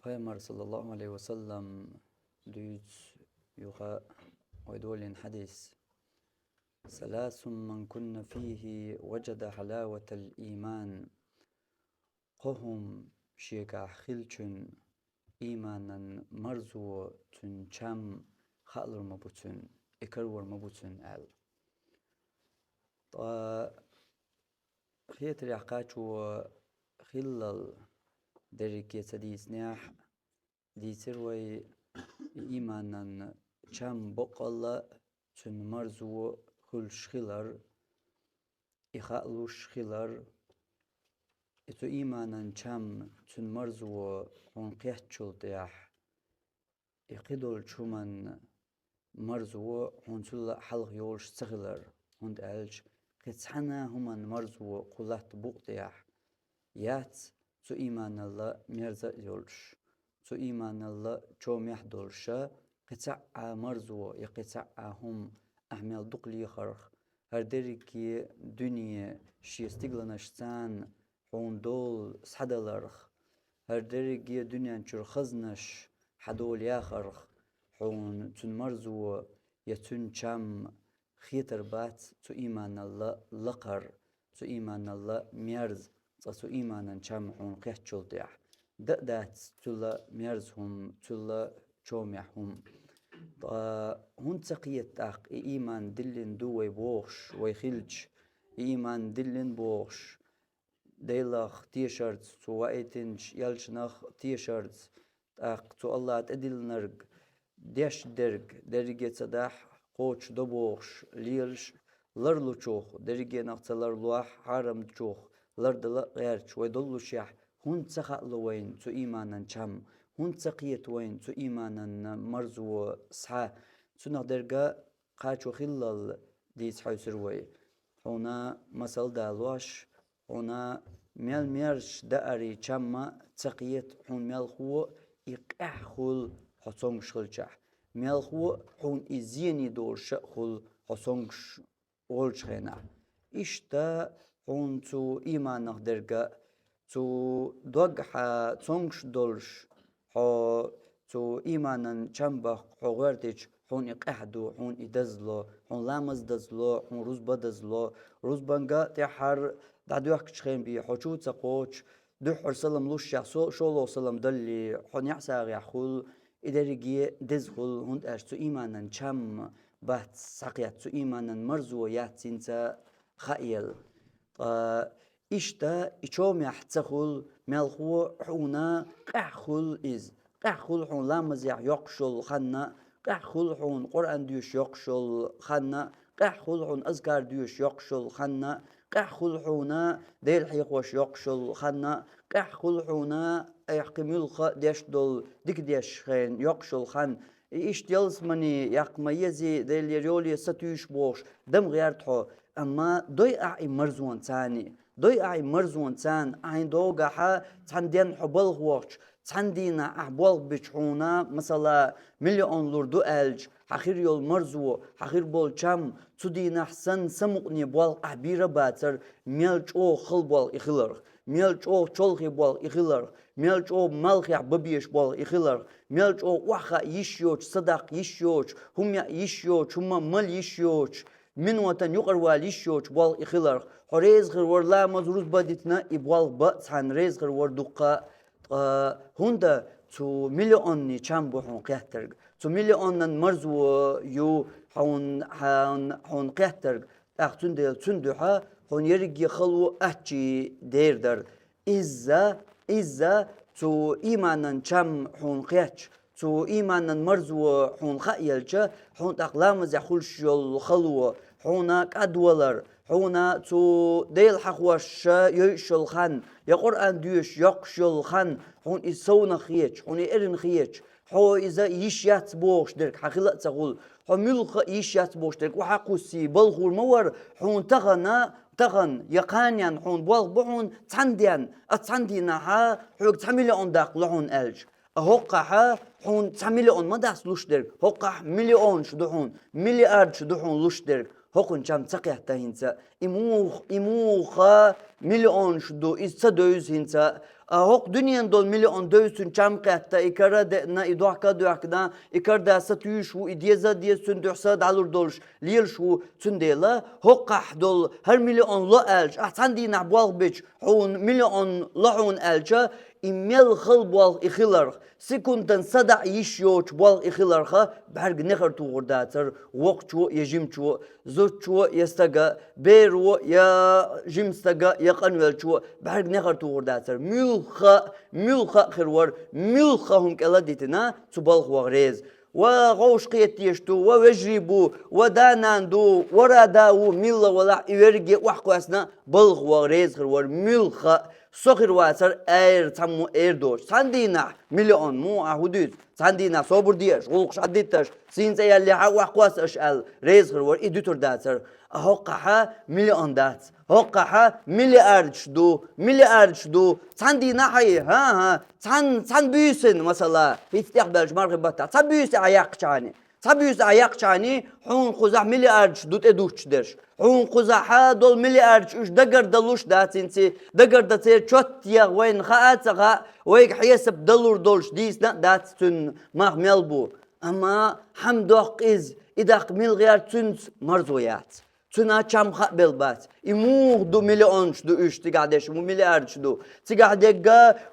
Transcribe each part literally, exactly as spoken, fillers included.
Пайхамар, саллаллаху алейхи ва саллам, дуьйцу юха вай долийна хьадис: «ثلاث من كن فيه وجد حلاوة الإيمان». Кхо хӀума шегахь хилчун ийманан марзо, цуьнан чам хаалур ма бу цуьнан, и карор ма бу цуьнан аьлла. Ткъа хетарехь кхачо хиллал дерриге ца дийцинехь, дийцира вай и ийманан чам боккъалла, цуьнан марзо хуьлуш хилар, и хаалуш хилар, и цу ийманан чам, цуьнан марзо хьуна кхеттачул тӀаьхьа, и кхидолчу хӀуманна марзо хьуна цул а хьалха йолуш ца хилар, хӀунда аьлча кхин цхьана хӀуманна марзо кху латта букъа тӀехь яц цу ийманалла мерза а йолуш, цу ийманалла чомехь а долуша, кхин цхьа а марзо я кхин цхьа а хӀума ахь мел дукха лехарх, хӀара дерриге дуьне шен стигланашца хьуна долу схьадаларх, хӀара дерриге дуьнен чуьра хазнаш хьан долу яхарх, хьуна цуьнан марзо я цуьнан чам хетар бац цу ийманалла лакхара, цу ийманалла мерза, цкъа цу ийманан чам хьуна кхеттачул тӀаьхьа. Дан а дац цул а мерза хӀума, цул а чомехь хӀума. Ткъа хӀунда ца кхета тӀаккха и ийман диллина ду вай бохуш, вай хилча, и ийман диллина бохуш, Делах тешарца, цо ваийтинчу элчанах тешарца, тӀаккха цу Аллах тӀедиллинарг, деш дерг дерриге ца дахь, кхочушдо бохуш, лелаш ларлучух, дерригенах ца ларлохь, хьарамчух лардала а гӀерташ вай доллушехь, хӀунда ца хаало вайна цу ийманан чам, хӀунда ца кхета вайна цу ийманан марзо схьа? Цунах дерга кхачо хиллал дийца хьаьвсира вай. Хьуна масал далош, хьуна мел мерзаш даарий чамма ца кхета, хьуна мелхо а и къаьхьа хуьлу хьо цомгуш хилчахь, мелхо а хьуна и зене долуш а хуьлу хьо цомгуш волчу хенахь. Иштта хьуна цу ийманах дерга а, цу доггахьа цомгуш долуш, хьо цу ийманан чам баккха хьо гӀоьртича, хьуна и къаьхьа ду, хьуна и дазло, хьуна ламаз дазло, хьуна рузба дазло, рузбанга тӀаьххьара дӀадоьхкучу хен бен хьо чу а ца кхочу, дуьххьара салам лушшехь, со-, шолгӀа салам далле, хьо неӀсагӀехь хуьлу, и дерриге деза хуьлу, хӀунда аьлча цу ийманан чам бац схьакхетта, цу ийманан марзо яц хӀинца хаъел. Ткъа иштта и чомехь ца хуьлу, мелхо а хьуна къаьхьа хуьлу иза, къаьхьа хуьлу хьуна ламазехь йоккхуш йолу хан а, къаьхьа хуьлу хьуна Къуръан доьшуш йоккхуш йолу хан а, къаьхьа хуьлу хьуна азкар доьшуш йоккхуш йолу хан а, къаьхьа хуьлу хьуна Дела хьехош йоккхуш йолу хан а, къаьхьа хуьлу хьуна айхьа кхин муьлхха а деш долу дика деш хен йоккхуш йолу хан. И иштта ялсамане яккха ма езий, Делера йоле сатуьйсуш бохуш, дама гӀерта хьо. Амма дой ахь и марзонца царна, дой ахь и марзонца царна, ахьа догахьа цхьана денна хьо балха вахча, цхьана дийнахь ахь болх бича хьуна, масала, миллион лур ду аьлча, хьан хир йолу марзо, хьан хир болу чам, цу дийнахь санна самукъане болх ахь бийр а бацара, мел чӀогӀа хала болх и хиларх, мел чӀогӀа чолхе болх и хиларх, мел чӀогӀа малхехь бан безаш болх и хиларх, мел чӀогӀа охьахаа йиш йоцуш, садаккха йиш йоцуш, хӀума яа йиш йоцуш, хӀума мала йиш йоцуш, минотана юкъара вала йиш йоцуш болх и хиларх. Хьо реза хир вара ламаз, рузба дитина и болх бан а цхьаьна реза хир вара дуккха а. Ткъа хӀунда цу миллионний чам бу хьуна кхеттарг? Цу миллионан марзо ю хьуна, хьуна, хьуна кхеттарг. ТӀаккха цундела цуьнан дуьхьа хьуна ерриге хало аччи дер дара. Изза, изза цу ийманан чам хьуна кхетча, цу ийманан марзо хьуна хаа елча, хьуна тӀаккха ламазехь хуьлуш йолу хало, хьуна кӀадвалар, хьуна цу Дела хьахош йойуш йолу хан, я Къуръан доьшуш йоккхуш йолу хан, хьуна иза совнах хеташ, хьуна и эрна хеташ, хьо иза йиш яц бохуш дерг хьан хила а ца хуьлу, хьо муьлхха а йиш яц бохуш дерг охьа а кхуссий балхор ма вара, хьуна тахана, тахана я кханенна хьуна болх бу хьуна цхьана денна, а цхьана дийнахьа хьоьга цхьа миллион даккха ло хьуна аьлча. А хӀоккхахьа хьуна цхьа миллион ма дац луш дерг, хӀоккхахь миллионаш ду хьуна, миллиардаш ду хьуна луш дерг, хӀокхуьнан чам ца кхетта хӀинца. И муха, и муха миллионаш ду, иза ца девза хӀинца. А хӀокху дуьненан долу миллион девза цуьнан чам кхетта, и кара а деана, и дохка а доьхкина, и карда сатуьйсуш ву, и деза а деза цуьнан дуьхьа са дӀалур долуш лелаш ву. Цундела хӀокхахь долу хӀара миллион ло аьлча, ахь цхьана дийнахь болх бича, хьуна миллион ло хьуна аьлча, и мел хала болх и хиларх, секундан садаӀа йиш йоцу болх и хиларха, бӀаьрга нехар тухур дацара воккхачо я жимачо, зудчо я стага, беро я жима стага я къанвелчо, бӀаьрга нехар тухур дацара. Муьлхха, муьлхха а хир вара, муьлхха хӀума кӀел а дитина, цу балхо реза. Ва гӀовш кхеташ ду, ва вежарий бу, ва да-нана ду, ва рада ву, милла валахь, и верриге охьакхоьссина балхо реза хир вара, муьлхха а. Со хир вацара эр, цхьаммо эр доцуш. Цхьана дийнахь миллион муха ахь хӀун дуьйцу? Цхьана дийнахь собар де аша, гӀуллакхаш хьадита аша, сийна цӀе яллехь а охьакхосса аша аьлла, реза хир вара, и дуьтур дацара. А хӀокхахь миллион дац. ХӀокхахь миллиардаш ду, миллиардаш ду. Цхьана дийнахь хьай, хӀан-хӀа, цхьана, цхьана буьйсанна, масала, хӀинца тӀехбаьллачу мархи баттахь, цхьа буьйса ахь яккхачхьана, цхьа буьйса ахь яккхачхьана, хьуна кхузахь миллиардаш ду тӀедуттуш дерш. Хьуна кхузахь долу миллиардаш уьш дагардалуш дац хӀинца, дагардан церан чот яха вайна хаа а ца хаьа, вайга хьесап далур долуш дийцина а дац цуьнан мах мел бу. Амма хьан доккху иза, и даккха мила гӀерта цуьнца марзо яц. Цуьнан чам хаа белла бац. И муха ду, миллионаш ду уьш, цигахь дерш муха миллиардаш ду. Цигахь дерг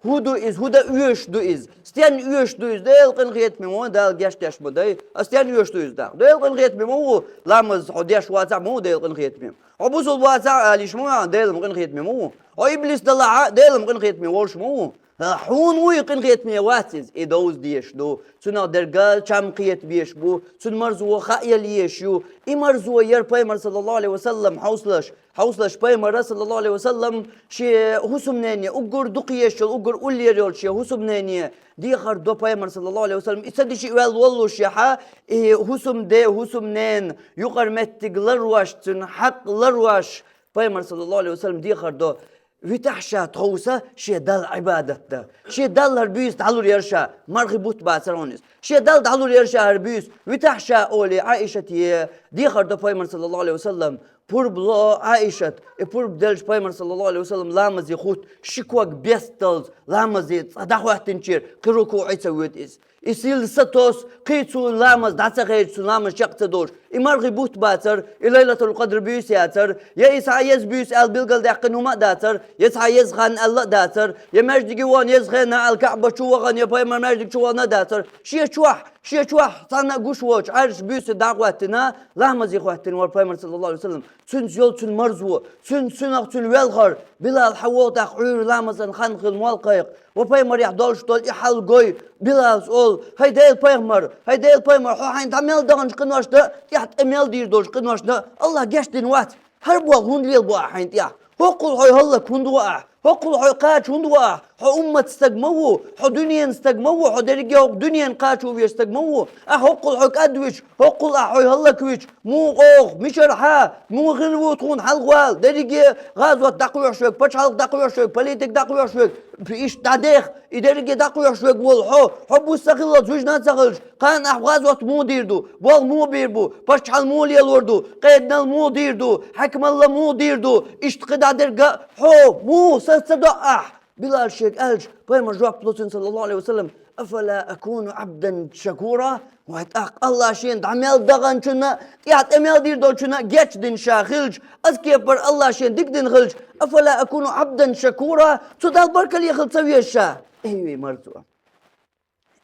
хӀун ду иза, хӀун дан оьшуш ду иза? Стенна оьшуш ду иза? Делан къинхетаме ма ву, Дала гечдеш ма дай. А стенна оьшуш ду иза тӀаккха? Делан къинхетаме ма ву, ламаз хьо деш вацахь ма ву Делан къинхетаме. Хьо бусулба вацахь а, алийша ма ву, Делан къинхетаме ма ву. Хьо иблис далахь а, Делан къинхетаме волуш ма ву. Хьуна вуй къинхетаме вац иза, и довза дезаш ду. Цунах дерга чам кхета безаш бу, цуьнан марзо хаа яла езаш ю. И марзо яра пайхамар, саллаллаху Ӏалайхи ва саллам, хьовсалаш. Хьовсалаш, пайхамара, саллаллаху Ӏалайхи ва саллам, шен хӀусамнене, уггар дукха езаш йолу, уггар уллера йолчу шен хӀусамнене дехар до пайхамар, саллаллаху Ӏалайхи ва саллам. И ца дича и ваьлла воллушехь, и хӀусамде, хӀусамненан юкъара меттиг ларвеш, цуьнан хьакъ ларвеш, пайхамар, саллаллаху Ӏалайхи ва саллам, дехар до. Витахь ша тховса шен Далла Ӏибадат дан. Шен Далла хӀара буьйса дӀалур яра ша, мархи бутт бацара хьуна иза. Шен Далла дӀалур яра ша хӀара буьйса, витахь ша олий Ӏаишате дехар до пайхамар, саллаллаху Ӏалайхи ва саллам. Пурба ло Ӏаишат, и пурба делча пайхамар, саллаллаху Ӏалайхи ва саллам, ламазе хӀутту, ши ког бесталц ламазе цкъа дӀахӀоьттинчера кхин рукуӀе ца воьду иза. И сийлахь са тосу, кхин цо ламаз дӀа ца хедаш, цуьнан ламаз чекх ца долуш. И мархи бутт бацара, и Лайлатул-Къадр буьйса яцара, я и цхьа еза буьйса аьлла билгалдаьккхина хӀума а дацара, я цхьа еза хан аьлла а дацара, я маьждиге вахана еза хенахь аьлла КаӀба чу вахана, я пайхамар маьждиг чу вахана а дацара. Шен чохь, шен чохь цхьанна а гуш воцуш, Ӏаьржа буьйса дӀа а хӀоьттина, ламазе хӀоьттина вара пайхамар, саллаллаху Ӏалайхи ва саллам. Цуьнца йолу цуьнан марзо, цуьнан, цуьнах цуьнан велхар, Билал, хьан вогӀу тӀаккха, Ӏуьйра ламазан хан хила, мол кхайкха. Ва пайхамарехь долуш долу и хьал гой, Билалс олу: «ХӀай Делан пайхамар, хӀай Делан пайхамар, хьо хьайна дӀа мел даханчу къиношна а, тӀехь тӀе мел дийр долчу къиношна а Аллах гечдина вац. ХӀара болх хӀунда лелабо ахь хьайна тӀехь? ХӀоккхул хьо хӀаллак хӀунда ву ахь? ХӀоккхул хьо кхача хӀунда ву ахь? Хьо уммат стаг ма ву, хьо дуьненан стаг ма ву, хьо дерриге хӀокху дуьненан кхачо веза стаг ма ву. Ахь хӀоккхул хьо кӀадвича, хӀоккхул ахь хьо хӀаллаквича, муха оха, мичара хьа, муха хир ву тхуна хьалхавала, дерриге гӀазот дӀакхоьхьуш верг, пачхьалкх дӀакхоьхьуш верг, политик дӀакхоьхьуш верг, иштта дӀадех, и дерриге дӀакхоьхьуш верг волу хьо, хьо буса ца хилалц вижна а ца хилча, кхана ахь гӀазот муха дийр ду, болх муха бийр бу, паччахьалла муха лелор ду, къеданал муха дийр ду, хьаькамалла муха дийр ду, иштта кхидӀа дерг а хьо муха са ца до ахь? Билал шега аьлча, пайхамар жоп ло цуьнан, саллаллаху Ӏалайхи ва саллам: «Афала акуну Ӏабдан шакура?» Вай, тӀаккха Аллах шена дӀа мел даханчунна, тӀехь тӀе мел дийр долчунна гечдина ша хилча, аса кепара Аллах шена дика дина хилча, «Афала акуну Ӏабдан шакура?» Цу Далла баркалла хила ца веза ша? Эй, вай марзо!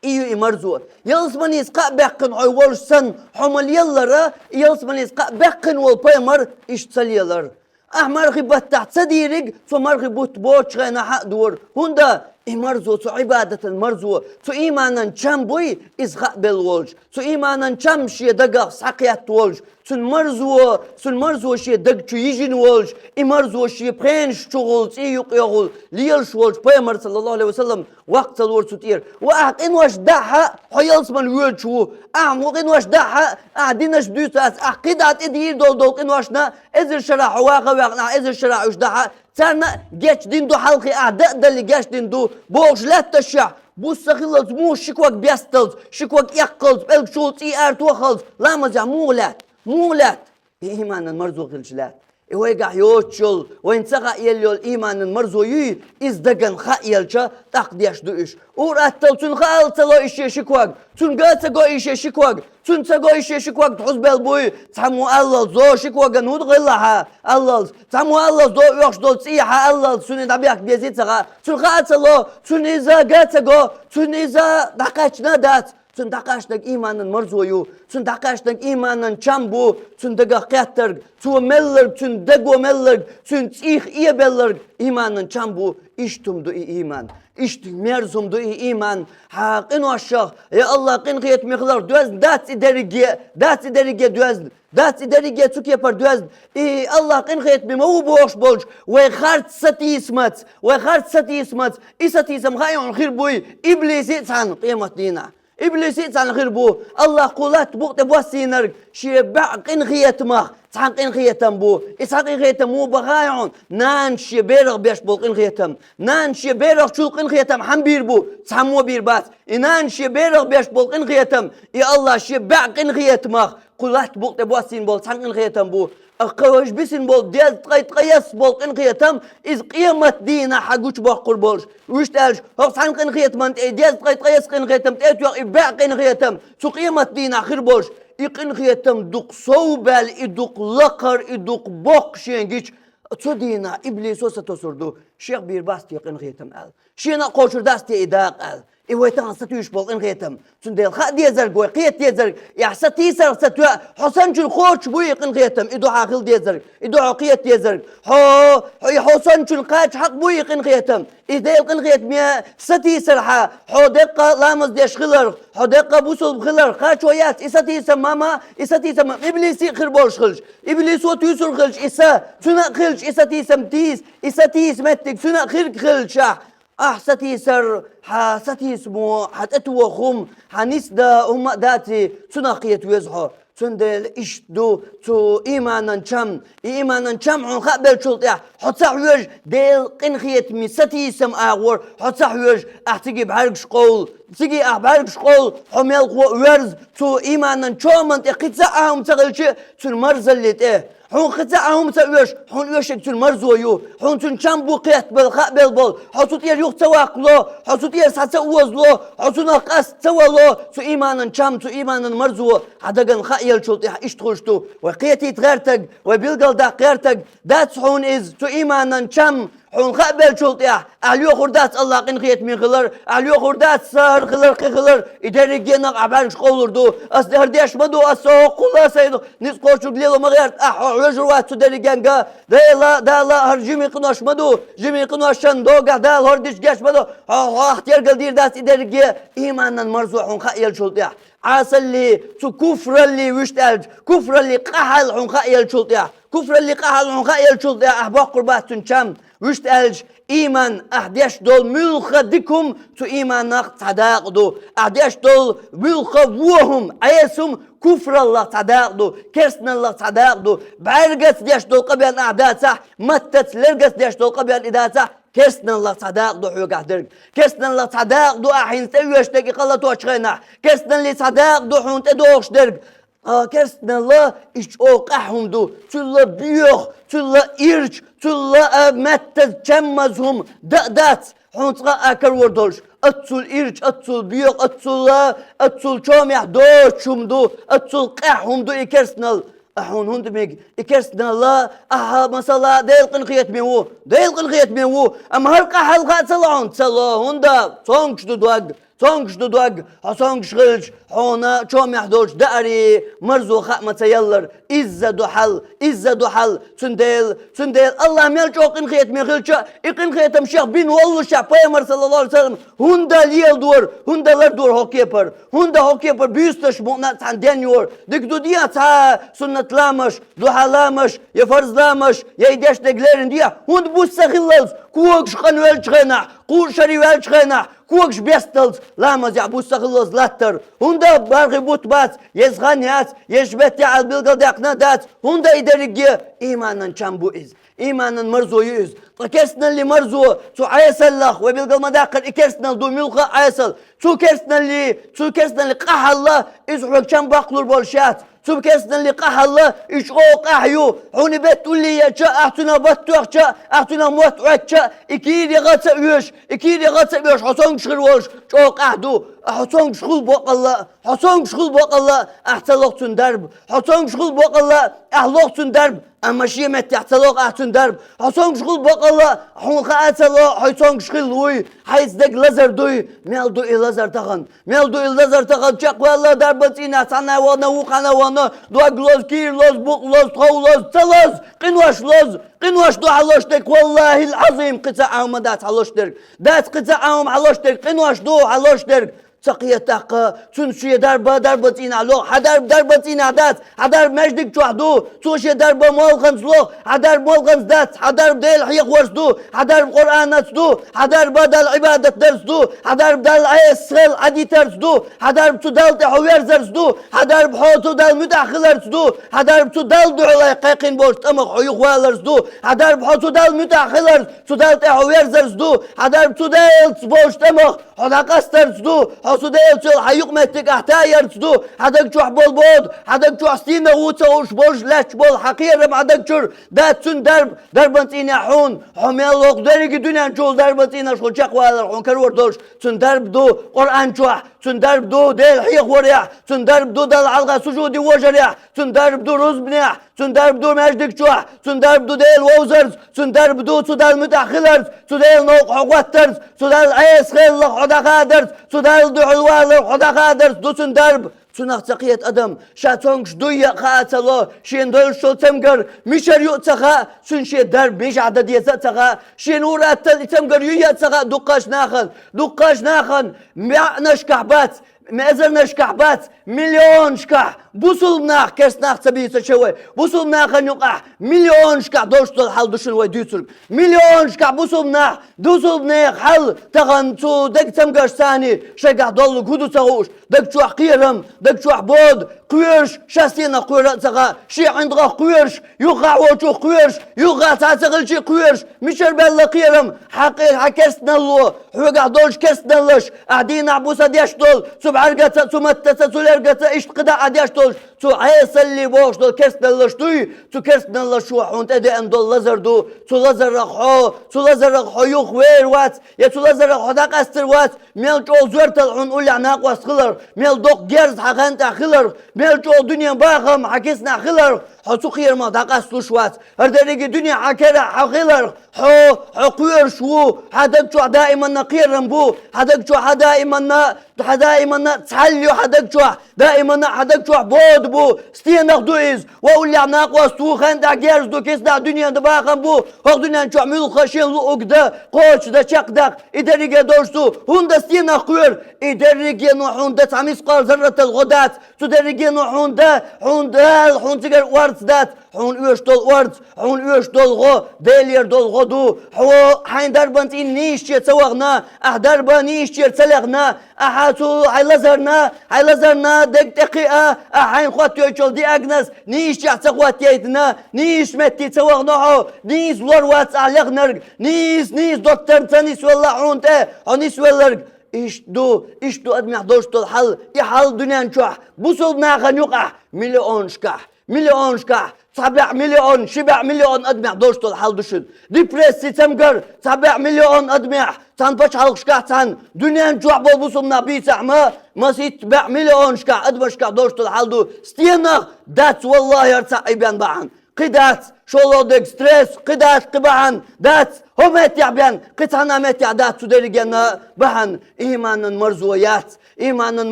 И ю и марзо. Ялсаманица кхаъ баьккхина хьо волуш санна, хьо ма-леллара, и ялсаманица кхаъ баьккхина волу пайхамар иштта ца лелара. Ахь мархи баттахь ца дийриг, цо мархи бутт боцучу хенахь а дора. ХӀунда? И марзо, цу Ӏибадатан марзо, цу ийманан чам буй, иза хаа белла волчу, цу ийманан чам шен дагах схьакхетта волчу, цуьнан марзо, цуьнан марзо шен даг чу йижина волчу, и марзо шен пхенаш чухула, цӀий юкъахула лелаш волчу пайхамар, саллаллаху Ӏалайхи ва саллам, ваккха ца лора цу тӀера. Ва ахь къинош дахь а, хьо ялсамане воьдуш ву. Ахь мо къинош дахь а, ахь динаш дуьйцу аса, ахь кхидӀа тӀе дийр долу долу къиношна, эзар шарахь хьо ваха а ваьккхина, ахь эзар шарахь уьш дахь а, царна а гечдина ду хьалхе, ахь дан а далле гечдина ду, бохуш лаьтташехь, буса ца хилалц муха ши ког бесталц, ши ког эккхалц, пӀелг чул цӀий ара тохалц, ламазехь муха лаьтта? Муха лаьтта? И ийманан марзо хилча лаьтта. И вайгахь йоцуш йолу, вайна ца хаъелла йолу ийманан марзо юй, иза дагана хаъелча, тӀаккха деш ду уьш. Ур-атталла цунна хаа ца ло и шен ши ког, цунна ган ца го и шен ши ког, цунна ца го и шен ши ког хьузбелла буй, цхьаммо аллалц до ши коган хӀун хилла хьан аллалц, цхьаммо аллалц до оьхуш долу цӀий хьан аллалц, цунна дӀабехка дезий ца хаьа, цунна хаа ца ло, цунна иза ган ца го, цунна иза дӀакхаьчна дац. Цунна дӀакхаьчнарг ийманан марзо ю, цунна дӀакхаьчнарг ийманан чам бу, цунна дагах кхеттарг, цо мелларг, цуьнан даго мелларг, цуьнан цӀийх эбелларг ийманан чам бу, иштта хӀума ду и ийман. Иштта мерза хӀума ду и ийман. Хьан къиношах, я АллахӀ, къинхетаме хиларх доьзна дац и дерриге, дац и дерриге доьзна, дац и дерриге цу кепара доьзна. И АллахӀ къинхетаме ма ву бохуш болчу, вай харц сатийсамац, вай харц сатийсамац, и сатийсам хаий хьуна хир буй, иблиси а цхьаьна къематдийнахь. Иблиси а цхьаьна хир бу, АллахӀа кху латта букъа тӀе боссийнарг шен бӀе къинхетамах цхьана къинхетам бу. И цхьа къинхетам муха бу хаий хьуна? Нанас шен берах беш болу къинхетам. Нанас шен берахчул къинхетам хьан бийр бу? Цхьаммо а бийр бац. И нанас шен берах беш болу къинхетам, и АллахӀа шен бӀе къинхетамах кху латта букъа тӀе боссийна болу цхьана къинхетам бу. Кху важа бисина болу дезткъе ткъайесна болу къинхетам, иза къематдийнахь хьан гучубоккхур болуш. Вуьшта аьлча, хӀокху цхьана къинхетаман тӀе и дезткъе ткъайесна къинхетам тӀе а тоьхна, и бӀе къинхетам цу къематдийнахь хир болуш. И къинхетам дукха сов баьлла, и дукха лакхара, и дукха боккха шен гича, цу дийнахь иблисо сатосур ду, шех бийр бац те къинхетам аьлла. Шена а кхочур дац те и дакъа аьлла. И вай тахана сатуьйсуш болу къинхетам. Цундела хаа дезарг вай, кхета дезарг, и ахь сатийсарх ца тоьа, хьо санначун кхочуш буй и къинхетам, и ду хьан хила дезарг, и ду хьо кхета дезарг. Хьо, хьо, и хьо санначун кхача хьакъ буй и къинхетам. И Делан къинхетаме сатийсар хьан, хьо деккъа ламаз деш хиларх, хьо деккъа бусулба хиларх кхачо яц, и сатийсам ма, и сатийсам ма, иблиси а хир болуш хилча, иблисо туьйсур хилча, и са, цуьнан а хилча, и сатийсам тийса, и сатийса меттиг цуьнан а хирг хилчахь, ахь сатийсар, хьан сатийсамо, хьан тӀетоха хӀума, хьан нисдан хӀума а даций, цунах кхета веза хьо. Цундела иштта ду цу ийманан чам. И ийманан чам хьуна хаа беллачул тӀаьхьа, хьо ца хьоьжу Делан къинхетаме сатийсам агӀор, хьо ца хьоьжу, ахь цига бӀаьргаш къовла. Цига ахь бӀаьргаш къовла, хьо мелхо а верза, цу ийманан чоман тӀе кхин цхьа а хӀума ца хилча, цуьнан марзалле тӀе. Хьуна кхин цхьа а хӀума ца оьшу, хьуна оьшург цуьнан марзо ю. Хьуна цуьнан чам бу кхетта белла, хаа белла болу. Хьо цу тӀера юха ца ваккхало, хьо цу тӀера схьа ца озало, хьо цунах къаста ца вало, цу ийманан чам, цу ийманан марзо хьан дагана хаа еллачул тӀаьхьа иштта хуьлуш ду. Вай кхетийта гӀертарг, вай билгалдаккха гӀертарг дац хьуна иза, цу ийманан чам, хьуна хаа беллачул тӀаьхьа, ахь лоьхур дац АллахӀ къинхетаме хилар, ахь лоьхур дац са хӀара хилар, кхин хилар, и дерригенах ахь бӀаьргаш къовлур ду. Ас хӀара деш ма ду, ас со хӀокхула сайн ницкъ кхочург лело ма гӀерта, ахь хьо хьоьжур вац цу дерригенга. Дела, Дала, хӀара жимий къинош ма ду, жимий къиношан догахь Дала хӀордича геш ма ду, хьо, хьох тергал дийр дац и дерриге, ийманан марзо хьуна хаа еллачул тӀаьхьа. Ӏасалли, цу куфралли вуьшта аьлча, куфралли къахьал хьуна хаа еллачул тӀаьхьа. Куфралли къахьал хьуна хаа еллачул тӀаьхьа ахь боккхур бац цуьнан чам. Вуьшта аьлча, ийман, ахь деш долу муьлхха дика хӀума цу ийманах цхьа дакъа ду. Ахь деш долу муьлхха вон хӀума, Ӏеса хӀума куфраллах цхьа дакъа ду, керстаналлах цхьа дакъа ду. БӀаьргаца деш долу къабен ахь дацахь, маттаца, лергаца деш долу къабен и дацахь, керстаналлах цхьа дакъа ду хьоьгахь дерг. Керстаналлах цхьа дакъа ду ахь хӀинца тӀеоьшург и къа латочу хенахь. Керстаналли цхьа дакъа ду хьуна тӀедогӀуш дерг. Ткъа керстаналла и чӀогӀа къаьхьа хӀума ду, цул а боьха, цул а ирча, цул а меттаза чамаза хӀума дан а дац, хьуна цкъа а карор долуш, аццул ирча, аццул боьха, аццул а, аццул чомехь доцуш хӀума ду, аццул къаьхьа хӀума ду и керстаналла. Ахь хьуна хӀунда мега и керстаналла, ахьа, масала, Делан къинхетаме ву, Делан къинхетаме ву, амма хӀара къаьхьалла хаа ца ло хьуна, ца ло, хӀунда цомгуш ду дог. Цомгуш ду дог, хьо цомгуш хилча, хьуна чомехь долчу даари марзо хаа ма ца яллара. Изза ду хьал, изза ду хьал. Цундела, цундела АллахӀ мел чӀогӀа къинхетаме хилча, и къинхетам шех бина воллушехь, Пайхамар, саллаллаху Ӏалайхи ва саллам, хӀунда леладора, хӀунда лардора хӀокху кепара, хӀунда хӀокху кепара буьйсанаш мукъана а цхьаьна денйора, дика ду дехьа цхьа суннат ламаш, духьа ламаш, я фарз ламаш, я и деш дерг лерина дехьа, хӀунда буса ца хиллалц, когаш къанвеллачу хенахь, кхузткъа шаре ваьллачу хенахь, когаш бесталц ламазехь буса ца хиллалц латтар. ХӀунда бархӀе бутт бац, еза хан яц, еза беттехь аьлла билгалдаьккхина дац. ХӀунда и дерриге? Ийманан чам бу иза. Ийманан марзо ю иза. Ткъа керстаналли марзо, цу Ӏесаллах, вай билгал ма даккхара, и керстанал ду муьлхха а Ӏесал. Цу керстаналли, цу керстаналли къахьалла, иза хьоьга чам баккхалур болуш яц. Цу керстаналли къахьалла, и чӀогӀа къахьа ю, хьуна бетта улле яьча, ахь цунах бат тоьхча, ахь цунах мотт Ӏоттача, и кийра ягӀа ца оьшу, и кийра ягӀа ца оьшу, хьо цомгаш хир волуш, чӀогӀа къахьа ду, хьо цомгаш хул боккъалла, хьо цомгаш хул боккъалла, ахь ца лоху цунна дарба, хьо цомгаш хул боккъалла, ахь лоху цунна дарба, амма шен меттехь ца лоху ахь цунна дарба, хьо цомгаш хул боккъалла, хьуна хаа ца ло, хьо цомгаш хилла вуй, хьайца дерг лазар дуй, мел ду и лазар тахана. Мел ду и лазар тахана, чекхваьлла дарбан цӀийнахь цхьанна а вахана, вукхана а вахана, дог лозу, кийра лозу, букъ лозу, тхов лозу, ца лозу, къинош лозу, къинош ду хьан луш дерг, валлахӀил-Ӏазим, кхин цхьа Ӏамма дац хьан луш дерг. Дац кхин цхьа Ӏамма хьан луш дерг, къинош ду хьан луш дерг. Ца кхета тӀаккха, цунна шен дарба дарбан цӀийнахь лоху, хьан дарба дарбан цӀийнахь дац, хьан дарба маьждиг чохь ду, цо шен дарба молханца лоху, хьан дарба молханца дац, хьан дарба Дела хьехорца ду, хьан дарба Къуръанаца ду, хьан дарба Далла Ӏибадат дарца ду, хьан дарба Далла Ӏеса хила Ӏадитарца ду, хьан дарба цу Далла тӀе хьо верзарца ду, хьан дарба хьо цу Далла муьтӀахь хиларца ду, хьан дарба цу Далла дуьхьал кхайкхина болчу тӀамах хьо юхаваларца ду, хьан дарба хьо цу Далла муьтӀахь хиларца, цу Далла тӀе хьо верзарца ду, хьан дарба цу Делаца болчу тӀамах хьо дӀакъастарца ду, хьо цу Делаца йолу хьан юкъаметтиг ахь таярца ду, хьан даг чохь болу бода, хьан даг чохь стенах ву ца хууш болуш лаьтташ болу хьан кхерам хьан даг чуьра дац цуьнан дарба, дарбан цӀийнехь хьуна, хьо мел воккху дерриге дуьнен чухула дарбан цӀийнаш хьуна чекхвалар хьуна карор долуш, цуьнан дарба ду Къуръан чохь, цуьнан дарба ду Дела хьехорехь, цуьнан дарба ду Далла хьалха сужуде вожарехь, цуьнан дарба ду рузбанехь, цуьнан дарба ду маьждиг чохь, цуьнан дарба ду Дела вовзарца, цуьнан дарба ду цу Далла муьтӀахь хиларца, цу Делан новкъа хьо хӀоттарца, цу Далла Ӏеса хилалах хьо дӀахадарца, цу Далла дуьхьал валар хьо дӀахадарца ду цуьнан дарба. Цунах ца кхета адам, ша цомгаш дуй а хаа ца ло, шена долуш долу цамгар мичара ю а ца хаьа, цуьнан шен дарба мичахь дан деза а ца хаьа, шена ур-атталла и цамгар юй а ца хаьа дуккхачу нахана, дуккхачу нахана маьӀнашкахь бац, мезарнашкахь бац, миллионашкахь бусулба нах, керста нах ца бийцича вай, бусулба нахана юкъахь миллионашкахь долуш долу хьал ду шуна вай дуьйцург. Миллионашкахь бусулба нах, бусулба нехан хьал тахана цу дега цамгарш царний шайгахь доллуг хӀун ду ца хууш, даг чохь кхерам, даг чохь бода, кхоьруш, ша стенах кхоьра а ца хаьа, шен ӀиндагӀах кхоьруш, юххехь волчух кхоьруш, юххехь цхьа а ца хилчий кхоьруш, мичара баьлла кхерам, хьан кхе-, хьан керстаналло, хьоьгахь долчу керстаналлаш, ахь дийнахь буса деш долу, цу бӀаьргаца а, цу маттаца а, цу лергаца а иштта кхидӀа а деш долуш, цу Ӏесаллий бохуш долу керстаналлаш дуй, цу керстаналлаш чу хьуна тӀедеана долу лазар ду, цу лазарах хьо, цу лазарах хьо юхавер вац, я цу лазарах хьо дӀакъастар вац, мел чӀогӀа зоьртал хьуна уллехь накъост хиларх, мел доккха герз хьан хен тӀехь хиларх, мел чӀогӀа дуьнен бахам хьан киснахь хиларх, хьо цу кхерамах дӀакъасталуш вац. ХӀара дерриге дуьне хьан керахь хьо хиларх, хьо, хьо кхоьруш ву, хьан даг чохь даиманна кхерам бу, хьан даг чохь хьан даиманна, хьан даиманна цхьаьлла ю хьан даг чохь, даиманна хьан даг чохь бода бу, стенах ду иза, ва уллехь накъост ву, хен тӀехь герз ду, киснахь дуьнен дан бахам бу, хӀокху дуьнен чохь муьлхха шен луъург дан, кхочушдан, чекхдаккха, и дерриге долуш ду, хӀунда стенах кхоьру, и дерриге но хьуна дан цхьа мискъал зарратал гӀо дац, цу дерриге но хьуна дан, хьуна Дала, хьуна цигара орца дац, хьуна оьшуш долу орца, хьуна оьшуш долу гӀо, Делера долу гӀо ду. Хьо хьайн дарбан цӀийнан нийсаче ца вахана, ахь дарбан нийсачера ца лехна, ахьа цу хьайн лазарна, хьайн лазарна дег тӀекхиа, ахь хьайна хӀоттайочул диагноз нийсачехь ца хӀоттайтина, нийсачу метте ца вахана хьо, нийса лор вац ахь лехнарг, нийса, нийса доктор ца нисвелла хьуна тӀе, хьо нисвелларг. Иштта ду, иштта ду адамехь долуш долу хьал, и хьал дуьнен чохь, бусулба нахана юкъахь, миллионашкахь, миллионашкахь, цхьа бӀе миллион, ши бӀе миллион адамехь долуш долу хьал ду шуна. Депресси цамгар, цхьа бӀе миллион адамехь, цхьана пачхьалкхашкахь, цхьана дуьнен чохь болу бусулба нах бийцахь ма, масийтта бӀе миллионашкахь адамашкахь долуш долу хьал ду. Стенах дац, валлахӀи, хӀара цхьаъ бен бахьана. Кхин дац, шолгӀа дерг стресс, кхин дац, кхин бахьана дац, хӀо меттехь бен, кхин цхьана а меттехь дац цу дерригенна бахьана. Ийманан марзо яц, ийманан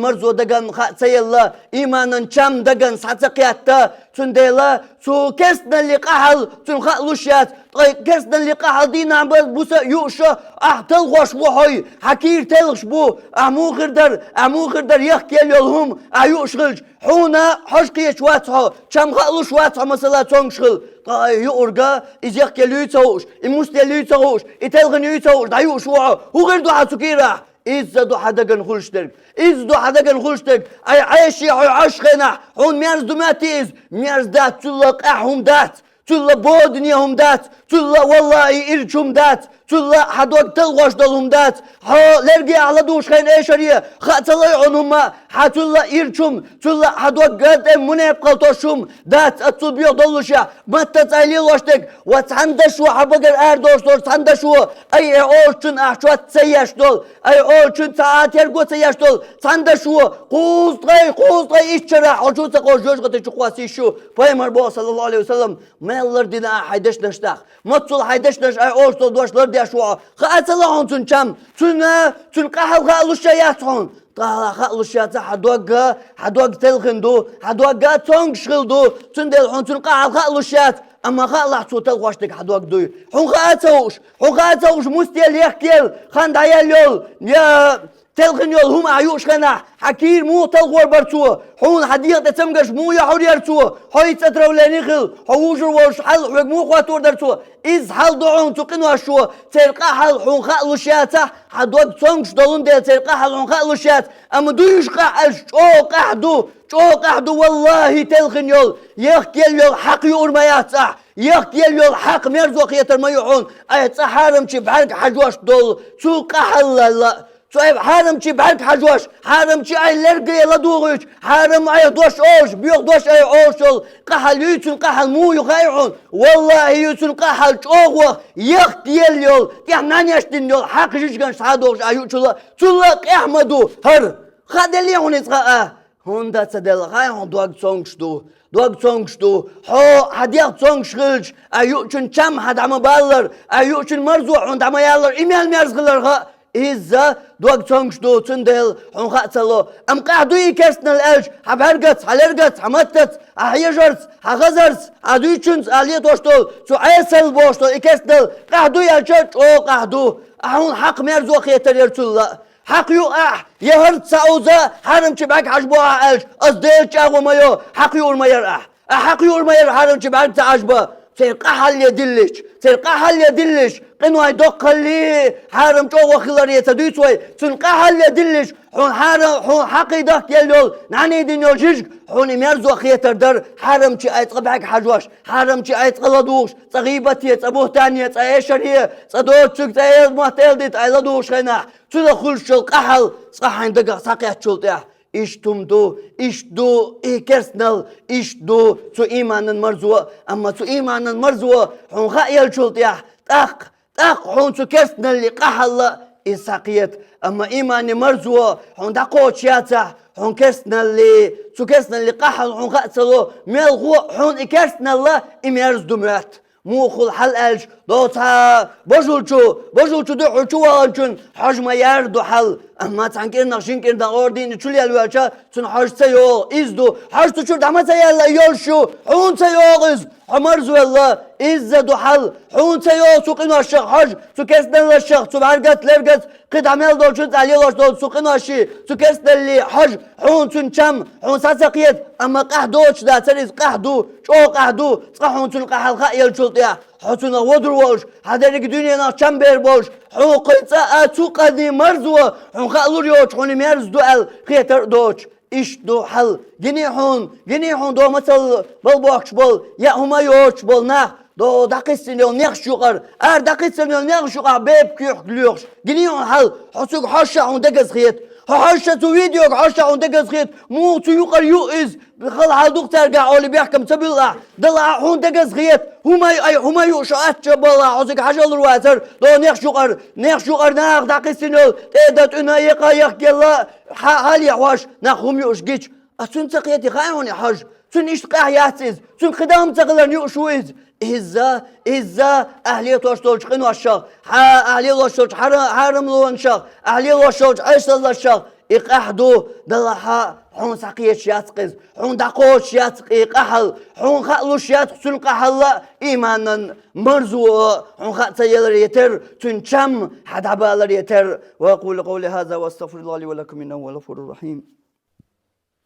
марзо даган хаа ца елла, ийманан чам даган схьа ца кхетта, цундела цу керстаналли къахьал цуьнан хаа луш яц, ткъа керстаналли къахьал дийнахь бан буса а юуша, ахь талхош ву хьой, хьан кийра телхаш бу, ахь муха хир дара, ахь муха хир дара, яхкаелла йолу хӀума ахь юуш хилча, хьуна хьожа кхеташ вац хьо, чам хаа луш вац хьо, масала, цомгаш хила. Ткъа и юург, иза яхкаелла юй ца хууш, и муста елла юй ца хууш, и телхина юй ца хууш, дӀаюуш ву хьо. ХӀун хир ду хьан цу кийрахь? Иза ду хьан дагана хуьлуш дерг. Иза ду хьан дагана хуьлуш дерг. Ай, Ӏайши, хьо Ӏаш хенахь, хьуна мерза ду моьттий иза? Мерза дац, цул а къаьхьа хӀума дац. Цул а бодане хӀума дац, цул а, валлахӀи, ирча хӀума дац, Цул а хьа дог талхош долу хӀума дац, хьо лерге ахь ладугӀуш хенахь эшаре, хаа ца лой хьуна хӀума, хьан цул а ирча хӀума, цул а хьан догга тӀе мунепакъал тосуш хӀума дац, аццул боьха доллушехь, маттаца ай лелош дерг, ва цхьана дашо хьан багара арадолуш долу цхьана дашо, ай, э, олучун ахь чот ца еш долу, ай, олучун цхьа а терго ца еш долу цхьана дашо, кхузткъе, кхузткъе итт шарахь хьо чу ца кхочу жоьжахати чу кхосса йиш ю, пайхамар боху, саллаллаху алейхи ва саллам, мел лардина ахь хьайн дешнаш нах. Маццул хьайн дешнаш ай олуш долу дош лардеш ву хьо. Хаа ца ло хьуна цуьнан чам? Цуьнан, цуьнан къахьал хаа луш яц хьуна. Къахьал хаа луш яц хьан догга, хьан дог телхина ду, хьан догга цомгуш хилла ду. Цундела хьуна цуьнан къахьал хаа луш яц, амма хаалахь цо талхош дерг хьан дог дуй. Хьуна хаа ца хууш, хьуна хаа ца хууш мустел ехкел, хан дӀаяьлла йолу, я Телхина йолу хӀума ахь юуш хенахь, хьан кийра муха талхор бара цо? Хьуна хьан дегӀан тӀе цамгарш муха яхьур яра цо? Хьо хӀинца отравлени хилла, хьо вужур волуш хьал хьоьга муха хӀоттор дара цо? Изза хьал ду хьуна цу къиношо, церан къахьал хьуна хаа луш яцахь, хьан дог цомгуш долун дела церан къахьал хьуна хаа луш яц, амма дуйш къахьалш чӀогӀа къахь ду, чӀогӀа къахь ду, валлахӀи, телхина йолу, ехкел йолу хьакъ юур ма яц ахь, ехкел йолу хьакъ мерзо хетар ма ю хьуна, айхьа цкъа хьарамчи бӀаьрг хьажош долу, цу къахьаллалла. Цу айхьа хьарамчи бӀаьрг хьажош, хьарамчи айхьа лерге ладугӀуьйтуш, хьарам айхьа дош олуш, боьха дош айхьа олуш йолу къахьал юй цуьнан къахьал муха ю хаий хьуна? ВаллахӀи, ю цуьнан къахьал чӀогӀа, ехкел йолу, тӀехь нанеш дина йолу хьакъ жижиган схьа а дохуш а юучул а, цул а къехь ма ду хӀара. Хаа деллий хьуна иза хаа? ХӀунда ца делла хаий хьуна, дог цомгуш ду, дог цомгуш ду. Хьо хьан дегӀ цомгуш хилча, а юучун чам хьан дӀа ма баллар, а юучун марзо хьуна дӀа ма яллар, и мел мерза хилар хаьа. Изза дог цомгуш ду, цундела хьуна хаа ца ло. Амма къахь дуй и керстанал аьлча, хьан бӀаьргаца, хьан лергаца, хьан маттаца, хьан хьежарца, хьан хазарца, хьан дуьйцучунца а летош долу, цу Ӏесалла бохуш долу и керстанал къахь дуй аьлча, чӀогӀа къахь ду. Ахь хьуна хьакъ мерзо хетар яра цул а. Хьакъ ю ахь, я хӀара ца уза, хьарамчи бӀаьрг хьажа боху ахь аьлча, аса Делан чӀагӀо ма йо, хьакъ юур ма яра ахь. Ахь хьакъ юур ма яра хьарамчи бӀаьрг ца хьажа бан. Церан къахьалле диллича, церан къахьалле диллича, къиной доккхалле, хьарам чӀогӀа хиларе ца дуьйцу вай, цуьнан къахьалле диллича, хьуна хьарам, хьуна хьакъий дахкаелла йолу, нӀаьний дина йолу жижиг, хьуна и мерзо хетар дара, хьарамчи айхьа цкъа бӀаьрг хьажош, хьарамчи айхьа цкъа ладугӀуш, цкъа гӀийбате, цкъа бухӀтане, цкъа эшаре, цкъа доцучуьнга, цкъа эла мотт эладита айхьа ладугӀуш хенахь, цунах хуьлуш йолу къахьал цкъа хьайн дагах схьакхеттачул тӀаьхьа. Иштта хӀума ду, иштта ду и керстанал, иштта ду цу ийманан марзо, амма цу ийманан марзо хьуна хаа еллачул тӀаьхьа, тӀаккха, тӀаккха хьуна цу керстаналлин къахьалла иза схьакхета, амма ийманан марзо хьуна дӀакхочуш яцахь, хьуна керстаналли, цу керстаналлин къахьал хьуна хаа ца ло, мелхо а хьуна и керстаналла и мерза ду моьтту. Муха хуьлу хьал аьлча, догӀу цхьа божулчу, божулчу дуьхьал чу ваханчун хьожа ма яр ду хьал. Амма цхьана кӀирнах, шина кӀирнах ордийна чу лелавелча, цунна хьожа ца йогӀу, иза ду. Хьожа цу чуьра дӀа ма ца яьлла йолуш ю, хьуна ца йогӀу иза, хьо марзвелла, изза ду хьал. Хьуна ца йогӀу цу къиношах хьожа, цу керстаналлашах, цу бӀаьргаца, лергаца, кхин дӀа мел долчун цӀа лелош долу цу къиноший, цу керстаналлий хьожа, хьуна цуьнан чам, хьуна схьа ца кхета, амма къахь доцуш дацара иза, къахь ду, чӀогӀа къахь ду, цкъа хьуна цуьнан къахьал хаа еллачул тӀаьхьа, хьо цуьнах вудар волуш, хьан дерриг а дуьненах чам бер болуш, хьуна кхин цкъа а цу къанийн марзо хьуна хаа лур йоцуш, хьуна и мерза ду аьлла хетар а доцуш. Иштта ду хьал. Гиний хьуна, гиний хьуна догӀу мацалла балбохкуш болу, яа хӀума йоцуш болу нах, догӀу дӀакхиссина йолу нехаш юкъара, ара дӀакхиссина йолу нехаш юкъахь бепиг юьхь лоьхуш. Гиний хьуна хьал, хьо цуьнга хьожуш а хьуна дагаза хета. Хьо хьожуш а цу видеога хьожуш а хьуна дагаза хета. Муха цу юкъара ю иза? Хала хьал ду-кх цаьргахь олий бехкам ца буьллу ахь. Далахь а хьуна дагаза хета. ХӀума ю, ай, хӀума ю, шу атта чо балахь, хьо цига хьажа лур вацара, догӀу нехаш юкъара, нехаш юкъара нахах дӀакхиссина йолу, тӀе а дан тӀуьна, екъа а яхкаелла, хьа-, хьале хьожуш, нах хӀума юуш гича. А цуьнан ца кхетий хаьий хьуна и хьожа? Цуьнан иштта къахь яц иза. Цуьнан кхидам ца хиларна юуш ву иза. Изза, изза, ахь летош долчу къиношах, хьа-, ахь лелош долчу хьара-, хьарамлонашах, ахь лелош долчу Ӏесаллашах, и къахь ду, далахь а, хьуна схьакхеташ яц-кх иза, хьуна дӀакхочуш яц-кх и къахьал, хьуна хаа луш яц-кх цуьнан къахьалла а, ийманан марзо а, хьуна хаа ца елар етер, цуьнан чам хьан дӀабалар етер. وأقول قولي هذا وأستغفر الله لي ولكم إنه هو الغفور الرحيم.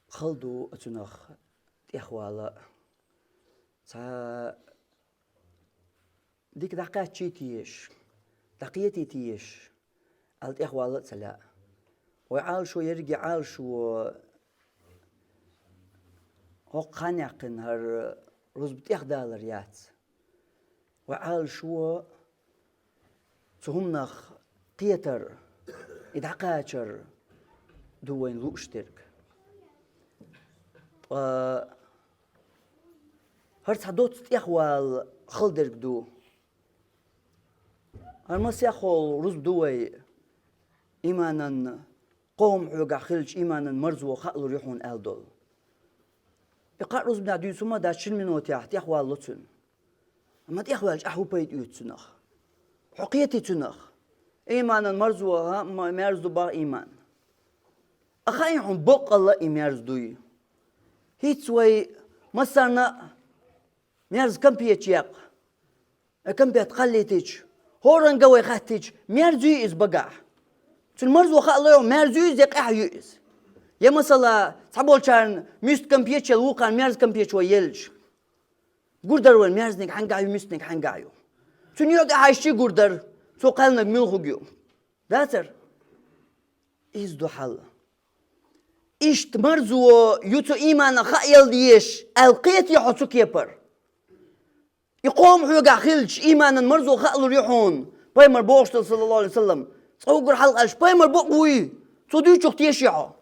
Хала ду оцунах тӀехвала. Цхьа дика дӀакхаьччий теша, дӀакхетий теша, аьлла тӀехвала а ца лаьа. Вай Ӏалашо ерриге Ӏалашо хӀокху хан яьккхина хӀара рузба тӀехдалар яц. Вай Ӏалашо Цу хӀуманах кхетар, и дӀакхачар ду вайна лууш дерг. Ткъа хӀара цхьа доцца тӀехвала хала дерг ду. ХӀара масех хьол рузба ду вай иманан, кхо хӀума хьоьгахь хиллачу иманан марзо хаалур ю хьуна аьлла долу. И кхаа рузбанехь дуьйцу хӀума дац шина минотехь тӀехвалало цуьнан. Амма тӀехваьлча ахь хӀун пайда оьцу цунах? Хьо кхетий цунах? Иманан марзо, хӀа, ма-, мерза ду боху иман. Ахьа хаьий хьуна баккъалла а и мерза дуй? ХӀинца вай массарна а мерза кампеташ еккъа. Э, кампет кхаллийтича, хӀоранга вай хаттича, мерза юй иза багахь? Цуьнан марзо хаалур ю, мерза юй иза я къаьхьа юй иза? Я, масала, цхьаболчарна муьста кампеташ елла, вукхарна мерза кампеташ вай елча, гур дара вайна мерзаниг хьаьнгахь ю, муьстаниг хьаьнгахь ю. Цуьнан юьхь тӀехьаьжча гур дара, цо кхаьллинарг муьлхарг ю. Дацара? Иза ду хьал. Иштта марзо ю цу иманах хаа яла дезаш аьлла кхетий хьо цу кепара? И кхо хӀума хьоьгахь хиллачу иманан марзо хаалур ю хьуна, пайхамар бохуш долу, саллаллаху Ӏалайхи ва саллам. Цкъа уггар хьалакъаьлча, пайхамар бакъ вуй, цо дуьйцучух теший хьо?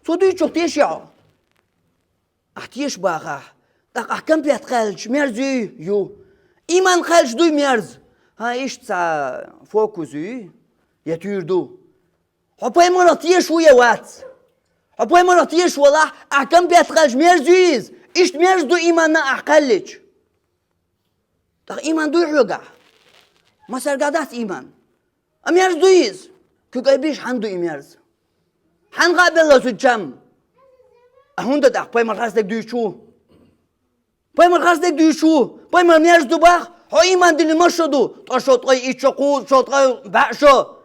Цо дуьйцучух теший хьо? Ахь теша бахахь, тӀаккха ахь кампет кхаьлча мерза юй? Ю. Иман кхаьлча дуй мерза? ХӀан, иштта цхьа фокус юй? Я туьйра ду? Хьо пайхамарах теша ву я вац? Хьо пайхамарах теша валахь, ахь кампет кхаьлча мерза юй иза? Иштта мерза ду иманна ахь кхаьллича? ТӀаккха иман дуй хьоьгахь? Массаьргахь дац иман. А мерза дуй иза? Куьг айбеш, хьанна ду и мерза? Хьанна хаа белла цуьнан чам? А хӀунда тӀаккха пайхамар харцдерг дуьйцуш ву? Пайхамар харцдерг дуьйцуш ву? Пайхамар мерза ду бах, хьо иман диллина масса шо ду? Ткъа шо, ткъе итт шо, кхузткъа шо, ткъе бӀе шо.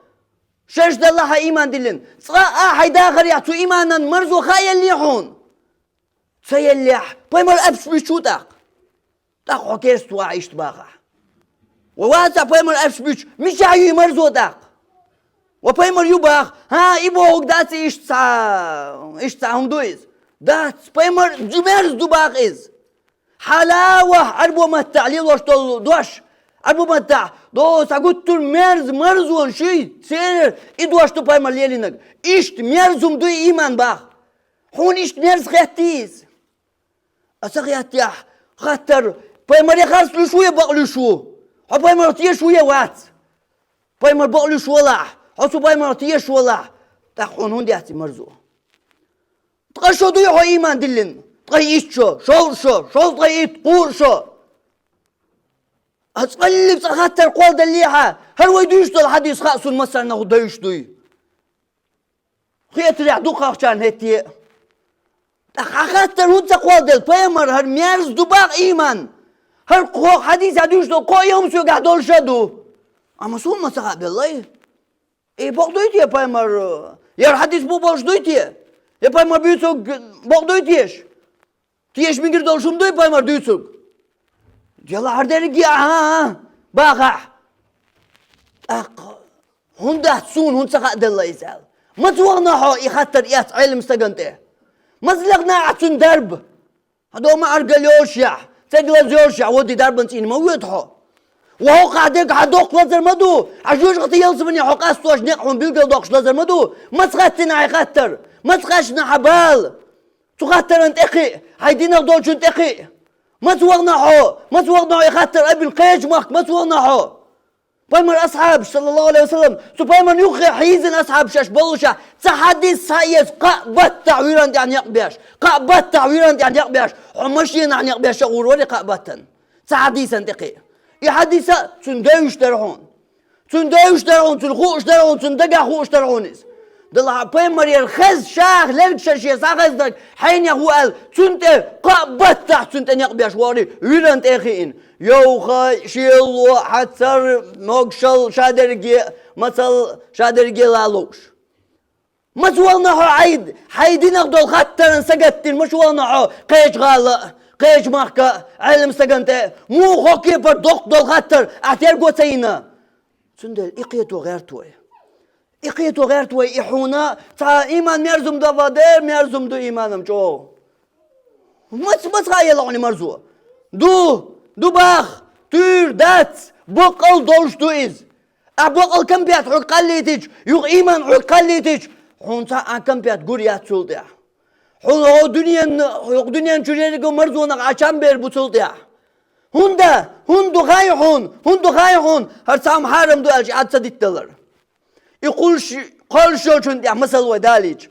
Шераш делла хьан иман диллина. Цкъа а хьайн дахарехь цу иманан марзо хаа еллий хьуна? Ца еллехь, пайхамар аьшпаш буьтуш ву тӀаккха? ТӀаккха хьо керста ву ахь иштта бахахь. Ва вацахь пайхамар аьшпаш буьтуш, мичахь юй марзо тӀаккха? Ва пайхамар ю бах, хӀан, и бохург дац иштта цхьа, иштта цхьа хӀума ду иза? Дац, пайхамар ю, мерза ду бах иза. Хьалавахь, Ӏарбо маттахь лелош долу дош, Ӏарбо маттахь, до, цхьа гуттар мерза, марзо шуьй, церан и дош ду пайхамар лелийнарг. Иштта мерза хӀума дуй иман бах. Хьуна иштта мерза хеттий иза? Аса хеттехь, хаттар, пайхамар я харц луьйш ву я бакъ луьйш ву? Хьо пайхамарах теша ву я вац? Пайхамар бакъ луьйш валахь, хьо цу пайхамарах теша валахь, тӀаккха хьуна хӀунда яц и марзо? Ткъа шо дуй хьо иман диллина? Ткъе итт шо, шовзткъа шо, шовзткъе итт, кхузткъа шо. Аса кхаллиг цкъа хаттар кхолладаллехьа, хӀара вай дуьйцуш долу хьадис хаьа суна массарна хӀун девзаш дуй? Хетарехь дукхахчарна хӀетте а. ТӀаккха хьан хаттар хӀунда ца кхолладелла, пайхамар, хӀара мерза ду бах иман? ХӀара кхо хьадисехь дуьйцуш долу кхо а хӀума соьгахь долуш а ду. Амма суна ма ца хаабеллай. И бакъ дуй те пайхамар? Яра хьадис бу болуш дуй те? Я пайхамар буьйцург бакъ дуй теша? Теша мегар долуш хӀума дуй пайхамар дуьйцург? Делахь хӀара дерриге а, а, а, бахахь. ТӀаккха хӀунда дац суна, хӀунда ца хааделла иза аьлла? Маца вахана хьо и хаттар эцна Ӏелам стагана тӀе? Маца лехна ахь цуьнан дарба? Хьан дома аргал йолушехь, цеглаз йолушехь, води дарбан цӀийна ма воьду хьо. Ва хӀокхахь дерг хьан доккха лазар ма ду, хьан жоьжахати ялсамане хьо къастош некъ хьуна билгал доккхуш лазар ма ду. Маца хаттина хьайн хаттар? Маца кхаьчна хьан бала? Цу хаттаран тӀе кхиъ, хьайн динах долчун тӀе кхиъ. Маца вахана хьо? Маца вахана хьо и хаттар абина кхечу махка? Маца вахана хьо? Пайхамар асхьабаш, саллаллаху алейхи ва саллам, цу пайхамарна юххе хьийзина асхьабаш шаьш боллушехь, цхьа хьадис схьаэца, кхаа баттахь виран тӀехь некъ беш, кхаа баттахь виран тӀехь некъ беш, хьо машенахь некъ беш а гӀур вари кхаа баттан. Цхьа хьадисан тӀе кхиъ. И хьадиса цуьнан девзаш дара хьуна. Цуьнан девзаш дара хьуна, цуьнан хууш дара хьуна, цуьнан дагахь хууш дара хьуна иза. Делахь пайхамарера хеза шаха лерг шаьш шен схьахезнарг хьенех ву аьлла, цуьнан тӀе кхаа баттахь цуьнан тӀе некъ беш вари, виран тӀе а хиъна. Йовха, шело, хьацар, могушалла, шадерриге а, мацалла, шадерриге а лалуш. Маца вахана хьо хьайн, хьайн динах долу хаттаран сагатдина, маца вахана хьо кхечу гӀала а, кхечу махка а, Ӏелам стагана тӀе а, муха хӀокху кепара доккха долу хаттар ахь терго ца йина? Цундела и кхето гӀерта вай. И кхето гӀерта вай, и хьуна цхьа иман мерза хӀума ду, ва де, мерза хӀума ду иман-м чӀогӀа. Маца, маца хаелла хьуна и марзо? Ду, ду бах, туьйра дац, баккъал долуш ду иза. Ахь боккъал кампет хьога кхаллийтича, юха иман хьога кхаллийтича, хьуна цхьа а кампет гур яц цул тӀехь. Хьуна хӀокху дуьнен, хӀокху дуьнен чуьра ерриге марзонах Ӏа чам бер бу цул тӀехь. ХӀунда, хӀунда ду хаьий хьуна, хӀунда ду хаьий хьуна, хӀара цхьа хӀума хьарам ду аьлча, Ӏад ца дитадалар. И кхулш, кхоллуш йолчунна тӀехь масал вай далийча.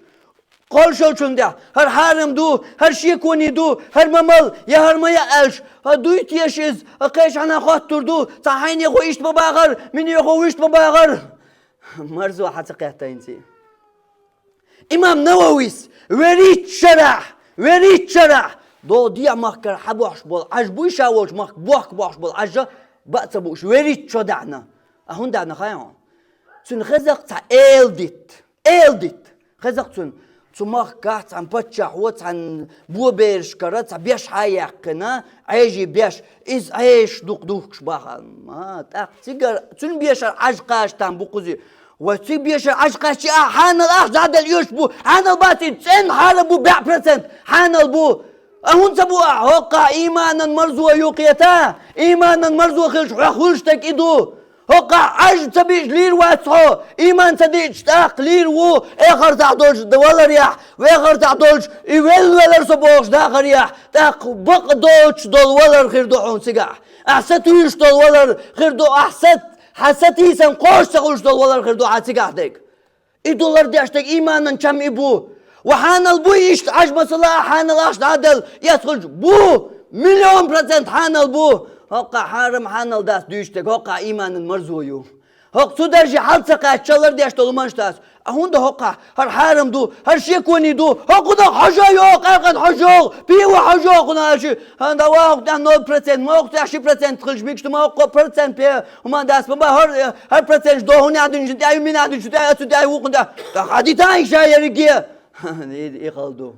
Кхоллуш йолчунна тӀехь, хӀара хьарам ду, хӀара шеконе ду, хӀара ма мала, я хӀара ма яа аьлча, хӀа дуй теша иза, хӀа кхечанхьа хоттур ду, цхьа хьенехо иштта ма бахара, минехо вуьшта ма бахара. Марзо хьан ца кхетта хӀинца? Имам Нававис, веритт шарахь, веритт шарахь, догӀу дехьа махкара хьабохьуш болу Ӏаж буй ша волчу махка бохка бохьуш болу Ӏаж, баа ца бууш, веритт шо даьхьна. А хӀунда даьхьна хаьий хьуна? Цуьнан хеза-кх цхьа эладитта. Эладитта. Хеза-кх цуьнан. Цу махкахь цхьана паччахьо цхьана боберашкара цхьа беш хьа а яьккхина, Ӏежий беш, иза Ӏеша дукха духкуш бахана. ТӀаккха цигара, цуьнан бешара Ӏаж кхача там бу кхузий. Вай цига бешара Ӏаж кхаччи ахь хьанал ахча дӀаделла оьшуш бу, хьанал баций, цӀена хьарам бу, бӀе процент хьанал бу. А хӀунда ца бу ахь? ХӀокхахь иманан марзо ю кхета, иманан марзо хилча, хьох хуьлуш дерг и ду. ХӀокхахь Ӏаж ца биъча лийр вац хьо, иман ца диъча тӀаккха лийр ву, эхартахь долчу валарехь, вехартахь долчу и велла велара со бохуш дахарехь, тӀаккха бакъ доцуш долу валар хир ду хьуна цигахь. Ахь сатуьйсуш долу валар хир ду, ахь сат-, хьан сатийсан кхош ца хуьлуш долу валар хир ду хьан цигахь дерг. И ду лардеш дерг иманан чам и бу. Ва хьанал буй иштта Ӏаж масала, хьанал ахча дӀаделла, эцхуьлуш бу, миллион процент хьанал бу. ХӀокхахь хьарам хьанал дац дуьйцуш дерг, хӀокхахь иманан марзо ю. ХӀокху цу дарже хьал ца кхаьчча лардеш долу хӀуманаш дац. А хӀунда хӀокхахь, хӀара хьарам ду, хӀара шеконе ду, хӀокхунах хьожа йогӀу, къаьркъан хьожа йогӀу, пиво хьожа йогӀу кхунах аьлчи, хӀан да вахух тӀехь ноль процент, ма хӀокху тӀехь ши процент хилча, микаш ду, ма хӀокху процент пе, хӀуман дац, ма бан, хӀара, хӀара проценташ доху нехь дуьнчун тӀехь, ю минехь дуьнчун тӀехь, ацу тӀехь, вукхун тӀехь, тӀаккха хьан дита ша ерриге? И, и хала ду.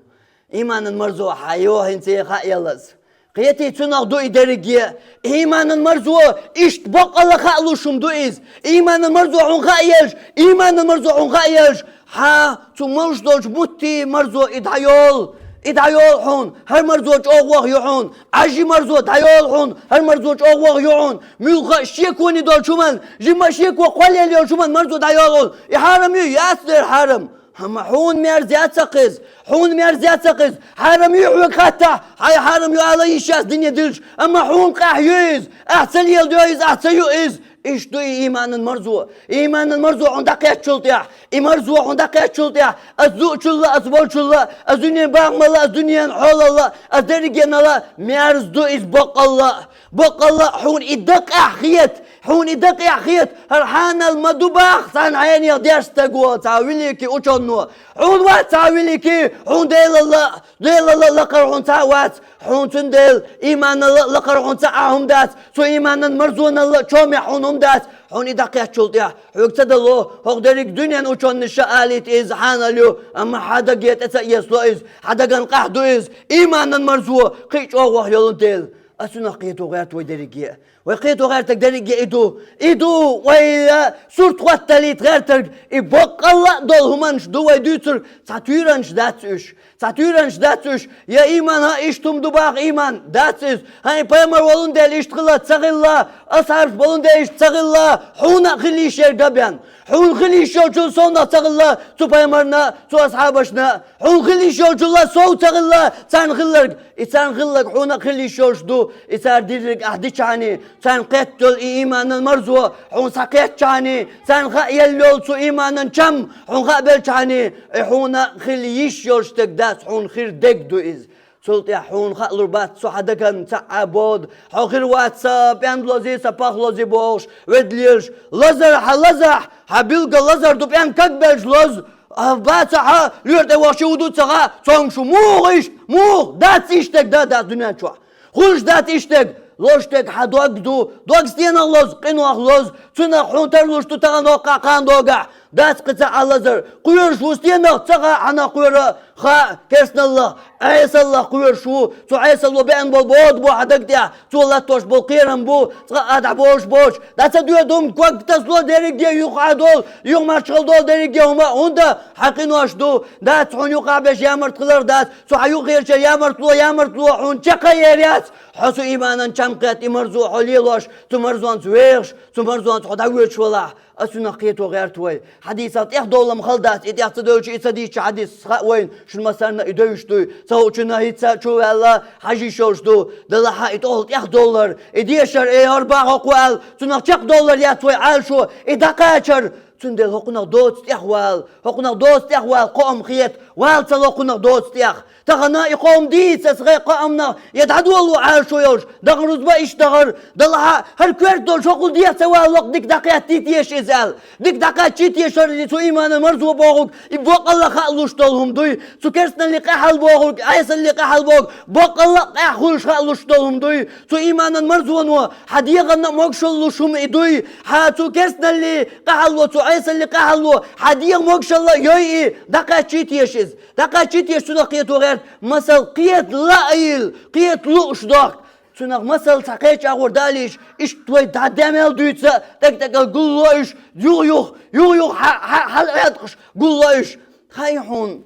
Иманан марзо хьан йо хӀинца хаа яллаз. Кхетий, цунах ду и дерриге. Иманан марзо, иштта баккъалла хаа луш хӀума ду иза. Иманан марзо хьуна хаа елча, иманан марзо хьуна хаа елча, хьан цу молуш долчу муьттий марзо и дӀайолу, и дӀайолу хьуна, хӀара марзо чӀогӀа ваха ю хьуна, Ӏажи марзо дӀайолу хьуна, хӀара марзо чӀогӀа ваха ю хьуна, муьлхха а шеконе долчу хӀуманна, жимма а шеко кхоллаелла йолчу хӀуманна марзо дӀайолу хьуна, и хьарам ю, яц дера хьарам. Амма хьуна мерза яц-кх иза, хьуна мерза яц-кх иза, хьарам ю хьоьга хаттахь, хьайн хьарам ю ала йиш яц дине дилча, амма хьуна къаьхьа ю иза, ахь ца леладо иза, ахь ца ю иза. Иштта ду и иманан марзо. Иманан марзо хьуна дӀакхеччул тӀехь, и марзо хьуна дӀакхеччул тӀехь, ас зуучулла, ас волчулла, ас дуьнен бахамалла, ас дуьнен хьолалла, ас дерригенала, мерза ду иза баккъалла. Баккъалла хьуна и дакъехь хета, хьуна и дакъехь хета, хӀара хьанал ма ду бах цхьана хьенех деш стаг ву, цхьа великий учёный. Хьуна вац цхьа великий, хьуна Делалла, Делалла лакхара хьуна цхьа а вац, хьуна цундела иманалла лакхара хьуна цхьа а хӀума дац, цу иманан марзоналла чомехь хьуна хӀума дац, хьуна и дӀакхеччул тӀехь, хьоьга ца дало, хӀокху дерриг дуьнен учёныша алийта иза хьанал ю, амма хьан даге тӀе ца эцало иза, хьан даган къаьхьа ду иза, иманан марзо кхин а чӀогӀа ваха йолун дела. Ас цунах кхето гӀерта вай дерриге. Вай кхето гӀертарг дерриге и ду. И ду, вай, а, сурт хӀотталийта гӀертарг, и баккъалла а долу хӀуманаш ду вай дуьйцург, цхьа туьйранаш дац уьш. Цхьа туьйранаш дац уьш. Я иман, хӀан, иштта хӀума ду баха иман, дац иза. ХӀан, и пайхамар волун дела иштта хилла, ца хилла, асхьабаш болун дела иштта ца хилла, хьуна а хила йиш яра габен. Хьуна хила йиш йолчул совнах ца хилла, цу пайхамарна, цу асхьабашна. Хьуна хила йиш йолчулла сов ца хилла, царна хилларг. И царна хилларг хьуна а хила йиш йолуш ду, и цара дирриг ахь дичахьаний, царна кхетта йолу и иманан марзо хьуна схьакхеттачхьаний, царна хаа елла йолу цу иманан чам хьуна хаа белчхьаний, и хьуна а хила йиш йолуш дерг дац, хьуна хир дерг ду иза. Цул тӀаьхьа хьуна хаалур бац, цу хьан даган цхьа а бода, хьо хир вац сан пӀенд лозий, сан пах лозий бохуш, ведда лелаш, лазар хьан лазахь, хьан билггал лазар ду пӀенд кагбелча лоза, а, баца хьан лоьра тӀе вахча хӀун ду ца хаьа, цомгуш ву. Муха иштта? Муха? Дац иштта дерг, да, дац дуьнен чохь. Хуьлуш дац иштта дерг. Лозуш дерг хьан дог ду. Дог стенах лозу, къинойх лозу. Цунах хьуна тарлуш ду тахана хӀокхахь кхана догахь. Дац кхин цхьа а лазар. Кхоьруш ву стенах, ца хаьа хьанах кхоьру, хаьа керсналлах, Ӏесаллах кхоьруш ву. Цу Ӏесалло беана болу бода бу хьан даг тӀехь. Цо латтош болу кхерам бу, цкъа а дӀаболуш боцуш. ДӀа ца доьду хӀума, ког тасало дерриге а юха Ӏа долу, юха марчхьал долу дерриге а хӀума, хӀунда хьан къинош ду? Дац хьуна юкъахь беш ямарт хилар дац, цу хьан юххерчара ямартло, ямартло хьуна чекхъяр яц. Хьо цу иманан чам кхетта и марзо хьо лелош, цу марзонца вехаш, цу марзонца хьо дӀавоьдуш валахь, Ас цунах кхето гӀерта вай. Хьадисах тӀехдовла-м хала дац, и тӀех ца девлча, и ца дийцча хьадис хаьа вайна, шун массарна а и девзаш дуй. Цу хӀуъа чу нахӀи ца чу ваьлла, хьажа йиш йолаш ду. Делахь а и тӀехула тӀехдовлар, и дешар, э, хӀара бахьа хӀокхо аьлла, цунах чекхдовлар яц вай Ӏалашо, и дӀакхачар. Цундела хӀокхунах доца тӀехвала, хӀокхунах доца тӀехвала кхоам хета, вала ца ло хӀокхунах доца тӀех. Тахан и кхоам дийца ас гӀе кхоамнах, е дӀадоло Ӏалашо йолаш, даха рузба иштта дахар, делахь а, хӀара коьрта долаш хӀокхул дехьа ца вала лакха дика дӀакхетте теша иза аьлла. Дика дӀакхаьчча теша, хӀара цу иманан марзо бохург, и боккъалла а хаа луш дола хӀума дуй, цу керстаналле къахьал бохург, Ӏесалле къахьал бохург, боккъалла а къахьа хулаш хаа луш дола хӀума дуй, цу иманан марзоно хьа дегӀанна а могашалла луш хӀума и дуй, хьа цу керстаналле къахьалло, цу Ӏесалле къахьалло, хьа дегӀа могашалла а йой и, дӀакхаьчча теша иза. ДӀакхаьчча теша цунах кхето гӀерта, масал кхета лаайилла, кхета лууш дохк. Цунах масал цхьа кхеча агӀор далийша, иштта вай дӀа дӀа мел дуьйца, тӀекӀ-тӀекӀал гулло уьш, юх-юх, юх-юх хьа-, хьа-, хьалъаьткъаш гулло уьш. Хаьий хьона,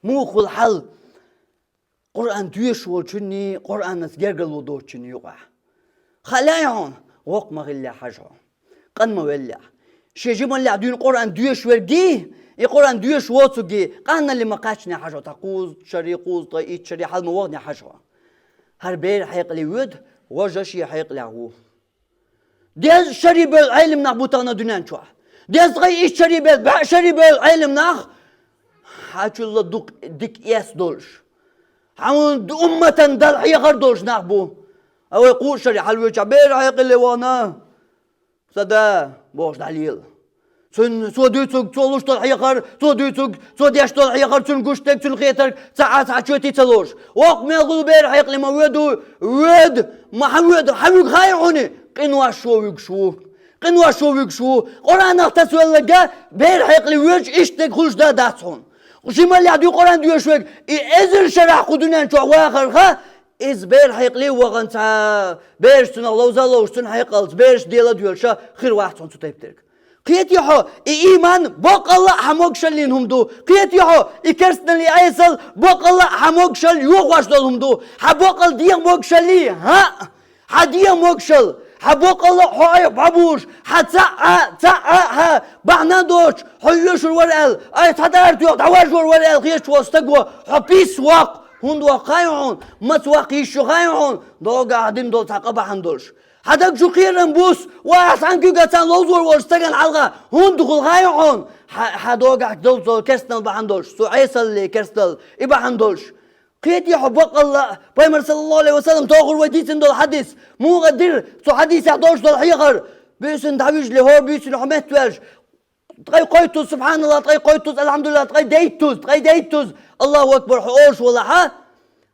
муха хул хьал Къуръан тоьшаш волчунний, Къуръанца гергарло доцучунний юкъахь? Хаьлий хьона, воккха ма хиллехь хьажа хьо. Къан ма веллехь. Шен жималлехь дуьйна Къуръан доьшуш верг дий, и Къуръан доьшуш воцург, къаьхьалле ма кхаьчнехь хьажа хьо, тхан кхузткъа шаре, кхузткъеи итт шаре хьал ма вахнехь хьажа хьо. ХӀара бер хьекъале воьду, важа шен хьекъалехь ву. Деза шаре бевлла Ӏелам нах бу тахан дуьнен чохь. Деза ткъе итт шаре бевлла, бӀе шаре бевлла Ӏелам нах, хьачул а дукха дика эс долуш, хьан умматан Далла хьехар долуш нах бу. А вай кхузткъа шаре хьалавоьдучохь бер хьекъале вахна, сан да бохуш дӀалела. Цуьнан, цо дуьйцург, цо луш долу хьехар, цо дуьйцург, цо деш долу хьехар, цуьнан гуш дерг, цуьнан хетарг ца Ӏа, ца Ӏа чоьте ца лоруш. Воккха мел гӀуллу бер хьекъале ма воьду, воьду, ма хьан воьду, хьан вуьгу хаьий хьуна? Къинош вуьгуш ву. Къинош вуьгуш ву. Къуръанах тасавелларг бер хьекъале воьдуш иштта дерг хуьлуш дан дац хьуна. Жималлехь дуьйцу Къуръан доьшуш верг, и эзар шарахь кху дуьнен чохь вахарх, иза бер хьекъале ваханца, бераш цунах ловза а ловзуш, цуьнан хьекъалца, бераш дела а доьлуш, хир вац хьуна цу тайпа дерг. Кхетий хьо, и ийман боккъалла а хьан могашаллин хӀума ду. Кхетий хьо, и керстаналле, и Ӏесалла боккъалла а хьан могашалла йохош долу хӀума ду. Хьан боккъалла дегӀан могашаллий? ХӀаъ! Хьан дегӀан могашалла, хьан боккъалла а хьо айхьа бӀобуш, хьан цхьа а, цхьа а, хьан бахьана а доцуш, хьо оьшур вара аьлла, айхьа цхьа тӀара тоьхна дӀаважор вара аьлла хеташ волу стаг ву, хьо пис воккху, хӀунда воккху хаьий хьуна, маца ваккха йиш ю хаьий хьуна, догахь дина долу цхьа къа бахьана долуш. Хьан даг чу кхерам буссу, ва ахьа цхьана куьйга царна ловзор волчу стагана хьалха, хӀунда хул хаьий хьуна, хьан, хьан догахь долу цо керстаналла бахьана долуш, цу Ӏесалле керстаналла, и бахьана долуш. Кхетий хьо баккъалла а, Пайхамар, саллаллаху Ӏалайхи ва саллам, тохур вай дийцина долу хьадис. Муха дира цу хьадисехь долуш долу хьехар? Буьйсанна дӀавижале, хӀора буьйсанна хьо меттаваьлча, ткъе кхойттуза субхьаналлахӀ, ткъе кхойттуза алхьамдулиллахӀ, ткъе дейттуза, ткъе дейттуза Аллаху акбар хьо олуш валахьа,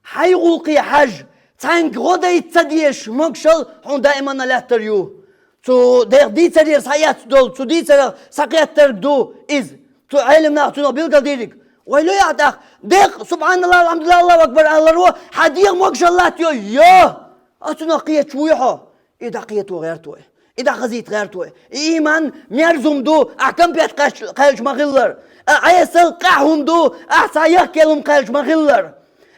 хьайн гӀуллакхе хьажа, цхьаьнга гӀо дайта ца дезаш могашалла хьуна даиманна лаьттар ю. Цу дегӀ дийцарера схьаэцна долу, цу дийцарах схьакхеттарг ду иза. Цу Ӏелам наха цунах билгалдийриг. Вай лоьхьа тӀаккха, деккъа, субхьаналлахӀ, алхьамдулиллахӀ, Аллаху акбар аларо, хьан дегӀ могашалла латтайо? Йо! Ас цунах кхеташ вуй хьо? И дӀакхето гӀерта вай. И дӀахазийта гӀерта вай. И ийман мерза хӀума ду, ахь кампет кхаьлча ма-хиллара. А Ӏесалла къаьхьа хӀума ду, ахь цхьа яхкаелла хӀума кхаьлча ма-хиллара.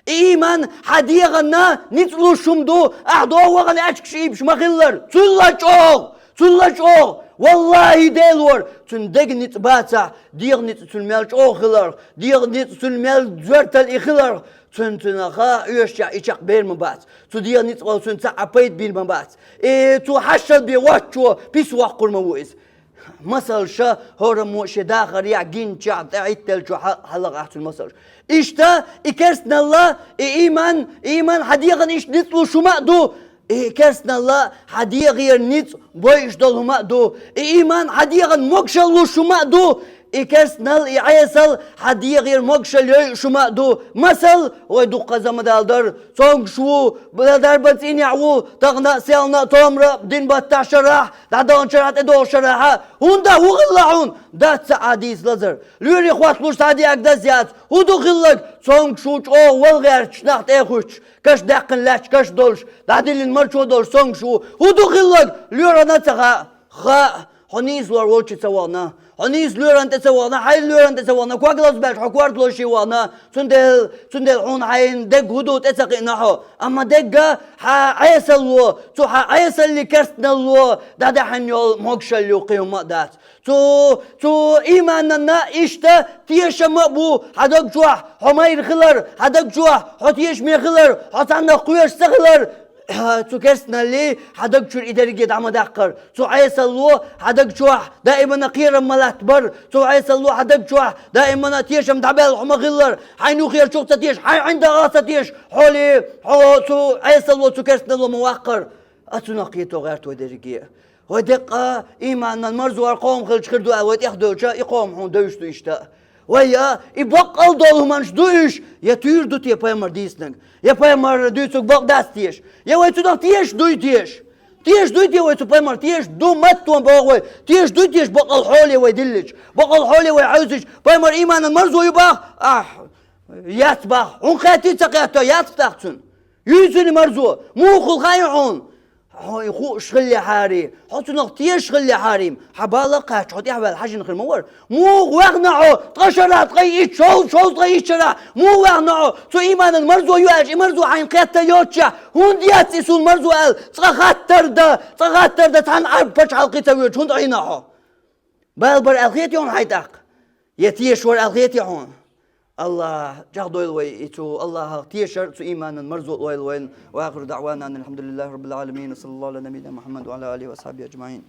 И ийман хьан дегӀанна ницкъ луш хӀума ду, ахь догӀу вахана аьчкаш ийбаш ма-хиллара. Цул а чӀогӀа, цул а чӀогӀа, валлахӀи, Дела вара, цуьнан деган ницкъ бацахь, дегӀан ницкъ цуьнан мел чӀогӀа хиларх, дегӀан ницкъ цуьнан мел зоьртал и хиларх, цуьнан, цуьнан ха оьшучохь и чекх бер ма бац. Цу дегӀан ницкъал цуьнан цхьа а пайда бийр ма бац. И цу хьашал бен воцчо пис воккхур ма ву иза. Масалша, хӀораммо шен дахарехь гиначохь, тӀехӀиттелчо хьа-, хьалха ахь цуьнан масалш. Иштта, и керстаналла, и ийман, и ийман хьан дегӀан иштта ницкъ луш хӀума а ду, и керстаналла хьан дегӀера ницкъ бойуш долу хӀума а ду, и ийман хьан дегӀан могашалла луш хӀума а ду, и керстанал, и Ӏесал хьан дегӀера могашалла йойуш хӀума а ду. Масал, вай дуккха заман дала дара, цомгуш ву, дарбан цӀийнехь ву, тахана а, селхана а, томара а, дин баттахь шарахь, дӀадаханчу шарахь, тӀедогӀучу шарахьа. ХӀунда, хӀун хилла хьуна? Дац цхьа а дийца лазар. Лоьрийн хӀотта луш цхьа а диаг даза яц. ХӀун ду хилларг? Цомгуш ву чӀогӀа вала гӀерташ, нах тӀе а хуьттуш, каш даьккхина лаьтташ, каш долуш, дӀадиллина марчо долуш цомгуш ву. ХӀун ду хилларг? Лоьрана а ца хаьа. Хаьа. Хьо нийса лор волчу ца вахана, хьо нийса лоьран тӀе ца вахана, хьайн лоьран тӀе ца вахана, ког лазбаьлча хьо корта лоший вахана, цундела, цундела хьуна хьайн дег хӀун ду тӀе ца кхиъна хьо. Амма дегга хьан Ӏесалло, цу хьан Ӏесалли керстаналло дӀадаьхьна йолу могушалла ю, кхин хӀумма а дац. Цу, цу иймананна иштта тешам а бу хьан даг чохь хьо майра хилар, хьан даг чохь хьо тешаме хилар, хьо цхьаннах кхоьруш ца хилар. Цу керстаналли хьан даг чуьра и дерриге дӀа ма даккхара. Цу Ӏесалло хьан даг чохь даимана кхерам ма латтабара. Цу Ӏесалло хьан даг чохь даимана тешам дӀабаьлла хьо ма хиллара. Хьайна юххерчух ца теша, хьайн ӀиндагӀах ца теша, хьоле, хьо цу Ӏесалло, цу керстаналло ма ваккхара. А цунах кхето гӀерта вай дерриге а. Вай деккъа ийманан марзор кхоам хилча хир ду аьлла вай тӀехдевлча, и кхоам хьуна девзаш ду иштта. Вай я, и баккъал долу хӀуманаш ду уьш, я туьйр ду те пайхамар дийцинарг, я пайхамар дуьйцург бакъ дац теша, я вай цунах тешаш дуй теша? Тешаш дуй те вай цу пайхамар? Тешаш ду, маттон боху вай. Тешаш дуй теша баккъал хьоле вай диллича, баккъал хьоле вай хьаьвзича? Пайхамар ийманан марзо ю баха? Ахь, яц баха. ХӀунда кхетий ца кхетта, яц-кх тӀаккха цуьнан? Юй цуьнан марзо? Муха хуьлу хаьий хьуна? Хьо и хууш хиллехьарий, хьо цунах тешаш хиллехьарий, хьан бала а кхаьчча, хьо тӀаьхьаваьлла хьажийна хир ма вара. Муха ваьхна хьо ткъа шарахь ткъе итт, шовзткъа ткъе итт шарахь? Муха ваьхна хьо? Цу ийманан марзо ю аьлча, и марзо хьайна кхетта йоццушехь, хӀунда яц и суна марзо аьлла, цкъа хаттар дан, цкъа хаттар дан цхьана Ӏарбан пачхьалкхе ца воьдуш, хӀунда Ӏийна хьо? Бала бара аьлла хетий хьуна хьайн тӀаккха? Я тешаш вара аьлла хетий хьуна? АллахӀа чӀагӀдойла вай и цу АллахӀах тешар, цу ийманан марзо лойла вайна. Ва ахиру даӀвана анил хьамдулиллахӀи раббил Ӏаламин. Саллаллаху Ӏала набийина Мухьаммад ва Ӏала алихӀи ва асхьабихӀи аджмаӀин.